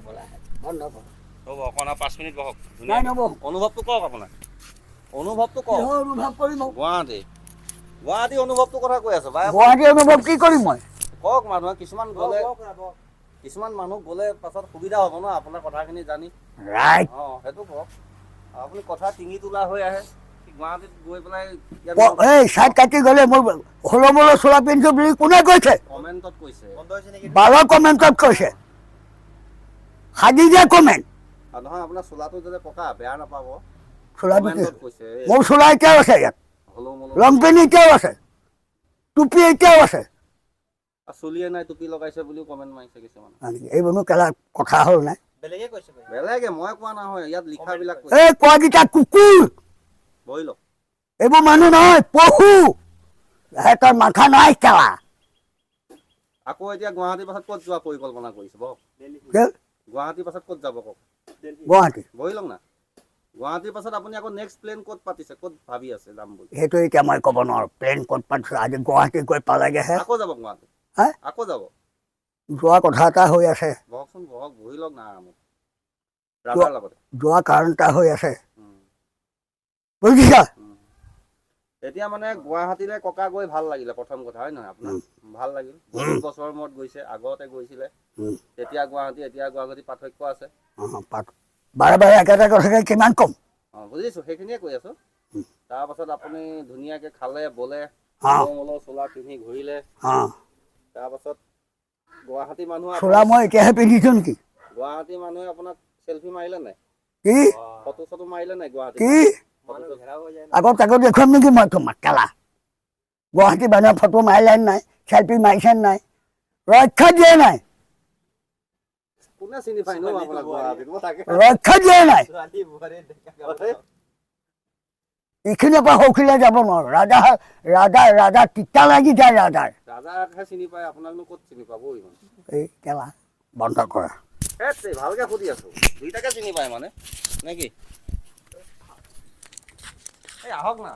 ক'বলৈ আহে। বন্ধ কৰ। হ'ব, অকণ আৰু 5 মিনিট বহক। নাই। ধুনীয়াকে। নবহো। অনুভৱটো কওক, আপোনাৰ অনুভৱটো কওক। কিহৰ অনুভৱ কৰিম? গুৱাহাটী, গুৱাহাটী অনুভৱটোৰ কথা কৈ আছো ভাই। গুৱাহাটী অনুভৱ কি কৰিম মই? কওক, মানুহে কিছুমান গ'লে, কিছুমান মানুহ গ'লে পাছত সুবিধা হ'ব ন আপোনাৰ কথাখিনি জানি। ৰাইট। অঁ, সেইটো কওক। আপুনি কথা টিঙি তোলা হৈ আহে গুৱাহাটীত গৈ পেলাই ইয়াত। এই চাইড কাটি গ'লে মোৰ হলৌ মলৌ চোলা পিন্ধিছো বুলি কোনে কৈছে? কমেণ্টত কৈছে। বাৰৰ কমেণ্টত কৈছে, সাজি দিয়া কমেণ্ট। আৰু নহয়, আপোনাৰ চোলাটো যাতে পকা বেয়া নাপাব। চোলাটো কি? কমেণ্টত কৈছে এই মোৰ চোলা এতিয়াও আছে ইয়াত। হলৌ মলৌ। লং পেণ্ট এতিয়াও আছে, টুপি এতিয়াও আছে। আৰু চুলিয়ে নাই, টুপি লগাইছে বুলিও কমেণ্ট মাৰিছে কিছুমানে। হয় নেকি? এইবোৰনো কেলা কথা হ'ল নাই? বেলেগে কৈছে ভাই। বেলেগে মই কোৱা নহয়, ইয়াত লিখাবিলাক কৈছে। এই কোৱাকেইটা কুকুৰ। বহি লওক। এইবোৰ মানুহ নহয়, পশু। সিহঁতৰ মাথা নাই কেলা। আকৌ এতিয়া গুৱাহাটীৰ পাছত ক'ত যোৱা পৰিকল্পনা কৰিছে, বহক। কি? গুৱাহাটীৰ পাছত ক'ত যাব কওক। গুৱাহাটী। বহি লওক না। গুৱাহাটীৰ পাছত আপুনি আকৌ নেক্সট প্লেন ক'ত পাতিছে, ক'ত ভাবি আছে যাম বুলি? সেইটো এতিয়া মই ক'ব নোৱাৰোঁ প্লেন ক'ত পাতিছোঁ। আজি গুৱাহাটী গৈ পালেগেহে। আকৌ যাব গুৱাহাটী? হা? আকৌ যাব? যোৱা কথা এটা হৈ আছে। বহকচোন, বহক, বহি লওক না আৰামত ৰাজাৰ লগতে। যোৱা কাৰণ এটা হৈ আছে, বুজিছা? এতিয়া মানে গুৱাহাটীলৈ ককা গৈ ভাল লাগিলে প্ৰথম কথা, হয় নহয়? আপোনাৰ ভাল লাগিল, বহুত বছৰৰ মূৰত গৈছে, আগতে গৈছিলে। তেতিয়া গুৱাহাটী, এতিয়া গুৱাহাটী পাৰ্থক্য আছে। অঁ, পাত বাৰে বাৰে একেটা কথাকে কিমান ক'ম? অঁ, বুজিছোঁ, সেইখিনিয়ে কৈ আছোঁ। তাৰপাছত আপুনি ধুনীয়াকৈ খালে বলে, মলৌ চোলা পিন্ধি ঘূৰিলে। তাৰপাছত গুৱাহাটী মানুহে চোলা মই এতিয়াহে পিন্ধিছোঁ নেকি? গুৱাহাটী মানুহে আপোনাক চেলফি মাৰিলে নাই? কি? ফটো চটো মাৰিলে নাই গুৱাহাটী? কি? ফটো আগত তাকো দেখুৱাম নেকি মই তোমাক কেলা? গুৱাহাটী মানুহে ফটো মাৰিলে নাই, চেলফি মাৰিছে নাই, ৰক্ষা দিয়ে নাই। কোনে চিনি পাই ন আপোনাক গুৱাহাটীত? মই তাকে ৰক্ষা দিয়ে নাই। ছোৱালী বোৱাৰী ডেকা গাভৰু। এইখিনিৰ পৰা সৌখিলে যাব নোৱাৰো। ৰাজা ৰাজা ৰাজা তিতা লাগি যায় ৰাজাৰ। ৰাজাকহে চিনি পায়, আপোনাকনো ক'ত চিনি পাব ইমান? এই কেলা, বন্ধ কৰা। হেত, ভালকে সুধি আছো, দুইটাকে চিনি পায় মানে নে কি? এই আহক না।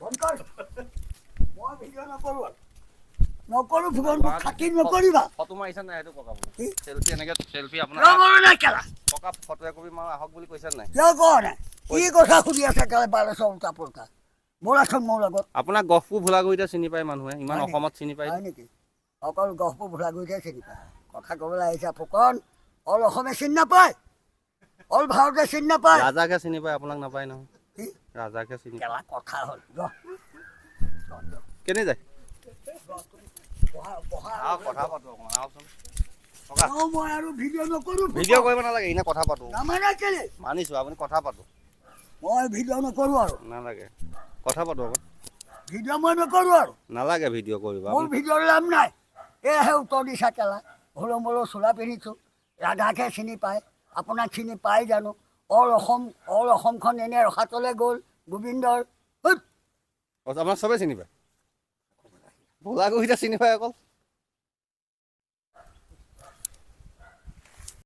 বন্ধ কৰ। মই ভিডিঅ' নকৰোঁ আৰু নকৰোঁ। ফুকন, মোক খাতিৰ নকৰিবা। ফটো মাৰিছে নাই সেইটো কওক আপুনি। কি? চেলফি, এনেকে চেলফি আপোনাৰ। কিয় মাৰা নাই কেলা? ককা, ফটো একপি মাৰো আহক বুলি কৈছে নাই? কিয় কোৱা নাই? কি কথা সুধি আছে কেলা? বাৰে উল্টা পুল্টা। ব'লাচোন মোৰ লগত। আপোনাক গহপুৰ ভোলাগুৰিতে চিনি পায় মানুহে ইমান। হয় নেকি? অসমত চিনি পায়। হয় নেকি? অকল গহপুৰ ভোলাগুৰিতে চিনি পায়? কথা ক'বলৈ আহিছা ফুকন। অল অসমে চিনি নাপায়, অল ভাৰতে চিনি নাপায়। ৰাজাকহে চিনি পায়, আপোনাক নাপায় নহয়। কি? ৰাজাকহে চিনি পায়। কেলা, কথা হ'ল। যোৱা। কেনে যায়? বহা, বহা। আহক, কথা পাতো অকণমান, আহকচোন ককা। অ, মই আৰু ভিডিঅ' নকৰোঁ। ভিডিঅ' কৰিব নালাগে, এনেই কথা পাতো। নামানা কেলে? মানিছোঁ, আপুনি কথা পাতো। মই ভিডিঅ' নকৰোঁ আৰু। নালাগে, কথা পাতো অকণ। ভিডিঅ' মই নকৰোঁ আৰু। নালাগে ভিডিঅ' কৰিব। মোৰ আপুনি ভিডিঅ'ৰ লাভ নাই। এয়াহে উত্তৰ দিছা কেলা। হলৌ মলৌ চোলা পিন্ধিছোঁ, ৰাধাকহে চিনি পায়, আপোনাক চিনি পাই জানো? অল অসম, অল অসমখন এনেই ৰসাতলে গ'ল গোবিন্দৰ। হুত! আপোনাক চবেই চিনি পায়, ভোলাগুৰিতে চিনি পায় অকল।